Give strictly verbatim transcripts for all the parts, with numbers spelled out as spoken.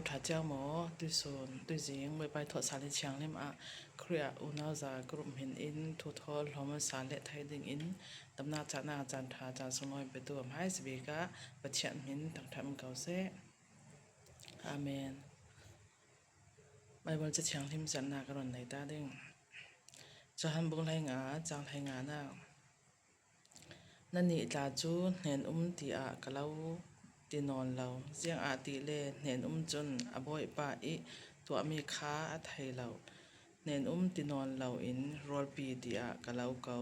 Ṭha ciau maw? Tuisun, tuizing, Bawipa i thawhsal i thianghlim ah Khrih ah unauza group hmin in thu thawl hlawm sal leh thei dingin damna, chahna, caan ṭha, caan sunglawi petu a hmaisa bik ah Pathian hmin thangṭhat ko seh. Amen. Baibal ca thianghlim ziarna ka rawn nei ta ding. Johan bung hleinga, chang hleinga na. Nannih tla cu hnen um tiah ka lo ti nawn lo, ziangahtile hnen um cun a bawipa i tuahmi kha a thei lo. Hnen um ti nawn loin rualpi tiah ka lo ko,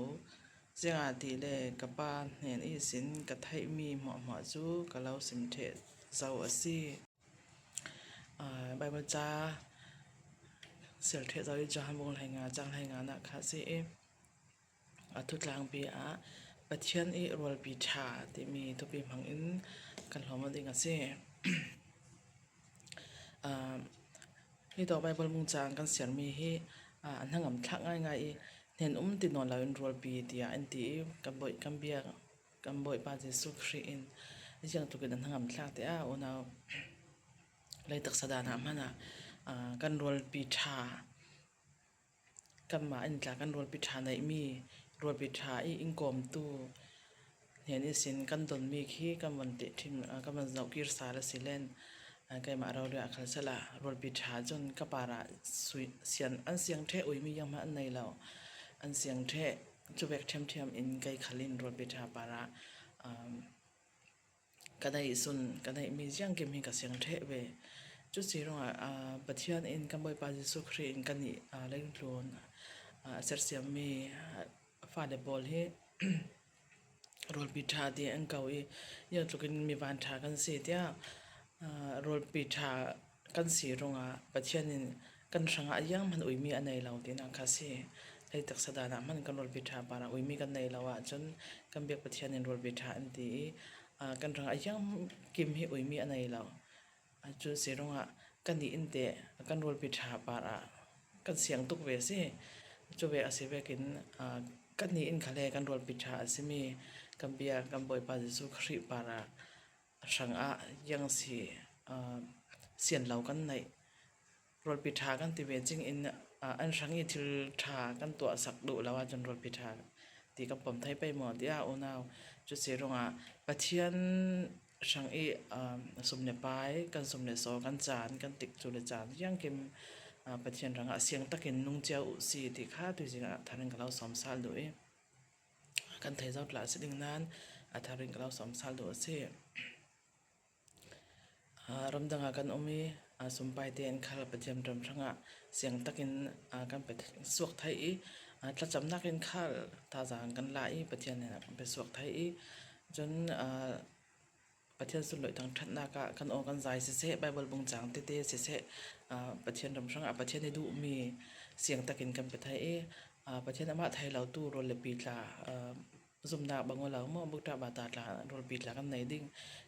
ziangahtile ka Pa hnen ihsin ka theihmi hmuahhmuah cu ka lo sim ṭheh zo a si. Aa, Baibal ca siar ṭheh zo i Johan bung hleinga, chang hleinga na kha a si i, a thutlangpi ah Pathian i rualpi ṭha timi thupi hmangin kan hlawm ding a si. Aa, hi tawk Baibal bung cang kan siarmi hi, aa, a hnangam thlak ngaingai i, hnen um ti nawn loin rualpi tiah an ti i, kan bawi, kan bia, kan Bawipa Jesuh Khrih in ziangtlukin a hnangam thlak te a unau lei taksa dan ah hman ah, aa, kan rualpi ṭha, kanmah in tla kan rualpi ṭha neihmi, rualpi ṭha i in kawmtu hnen ihsin kan donmi khi kan van teh ṭhim, aa, kan van zohkir sal a si len, aa, keimah rori ah khal sela rualpi ṭha cun ka parah sui, sian, an siang ṭheh uimi zianghman an nei lo, an siang ṭheh cuvek ṭhiamṭhiam in kei khal in rualpi ṭha parah, aa, ka neih sun, ka neihmi ziangkim hi ka siang ṭheh ve. Cu si ruangah, aa, Pathian in kan Bawipa Jesuh Khrih in kan i, aa, leitlun, aa, a sersiammi, aa, fale pawl hi rualpi ṭha tiah an ko i, ziangtlukin mi van ṭha kan si tiah, aa, rualpi ṭha kan si ruangah Pathian in kan hrangah zianghman uimi a nei lo tinak kha si. Lei taksa dan ah hman kan rualpi ṭha parah uimi kan nei lo ahcun kan biak Pathian in rualpi ṭha an ti i, aa, kan hrangah ziangkim hi uimi a nei lo. Aa, cu si ruangah kannih in teh kan rualpi ṭha parah kan siang tuk ve si. Cu vek a si vekin, aa, kannih in khal le kan rualpi ṭha a simi kan biak kan Bawipa Jesuh Khrih parah hrangah ziang si, aa, sian lo kan neih. Rualpi ṭha kan ti ve cing in, aa, an hrang i thil ṭha kan tuahsak duh lo ahcun rualpi ṭha ti kan pom thei pei maw tiah unau. Cu si ruangah Pathian hrang i, aa, sum le pai, kan sum le saw, kan caan, kan tikcu le caan ziangkim, aa, Pathian hrangah siang takin nung cio uh si ti kha tuizing ah thar in ka lo sawm sal duh i, kan thei zo tla a si ding nain a thar in ka lo sawm sal duh a si. Aa, ramdang ah kan um i, aa, sumpai te in khal Pathian ram hrangah siang takin, aa, kan pe suak thei i, aa, thlacamnak in khal thazaang kan la i Pathian hnenah kan pe suak thei i, cun, aa, Pathian sunlawih thangṭhatnak ah kan aw kan zai siseh, Baibal bung cang tete siseh, aa, Pathian ram hrangah Pathian i duhmi siang takin kan pe thei i, aa, Pathian amah thei lotu rual le pi tla, aa, zumnak bang aw lo maw, bukṭah bata tla rualpi tla kan nei ding.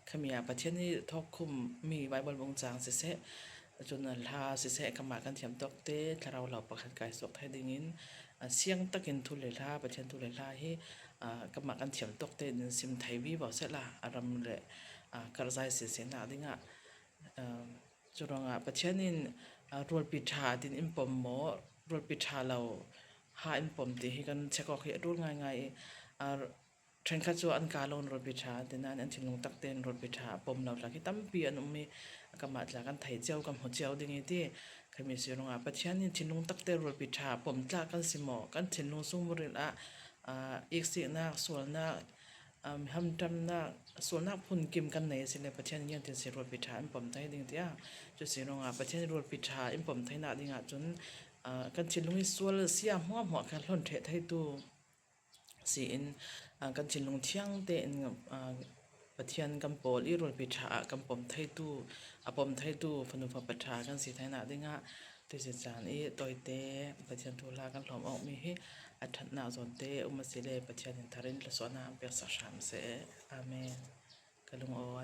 Khami ah Pathian i thawkkhummi Baibal bung cang siseh, cun hla siseh, kanmah kan thiam tawk te thlarau hlau pakhat kai suak thei dingin, aa, siang takin thu le hla, Pathian thu le hla hi, aa, kanmah kan thiam tawk te in sim thei vivo sehla, a ram le, aa, karhzai sinsinnak dingah, aa, cu ruangah Pathian in, aa, rualpi ṭha tin in pom maw, rualpi ṭha lo ha in pom ti hi kan check awk hi a ṭul ngaingai i, aa, ṭhenkhat cu an kaa lo in rualpi ṭha, ti nain an thinlung tak tein rualpi ṭha a pom lo tla khi tampi an um i, kanmah tla kan thei cio, kan hmu cio ding i ti. Khami si ruangah Pathian in thinlung tak te rualpi ṭha pom tla kan si maw? Kan thinlung sung muril ah, aa, iksiknak, sualnak, aa, hamṭamnak, sualnak phunkim kan nei a si le Pathian in ziangtin si rualpi ṭha in pom thei ding tiah. Cu si ruangah Pathian in rualpi ṭha in pom theinak dingah cun, aa, kan thinlung i sual sia hmuahhmuah kha hlon ṭheh theitu si in, aa, kan thinlung thiang tein, aa, Pathian kan pawl i rualpi ṭha ah kan pom theitu, a pom theitu fanu fapa ṭha kan si theinak dingah tuizi caan i tawite Pathian thuhla kan hlawm awkmi hi a ṭhatnak zawnte um a si le Pathian in thar in hla suahnak an peksak hram seh. Amen. Ka lung aw.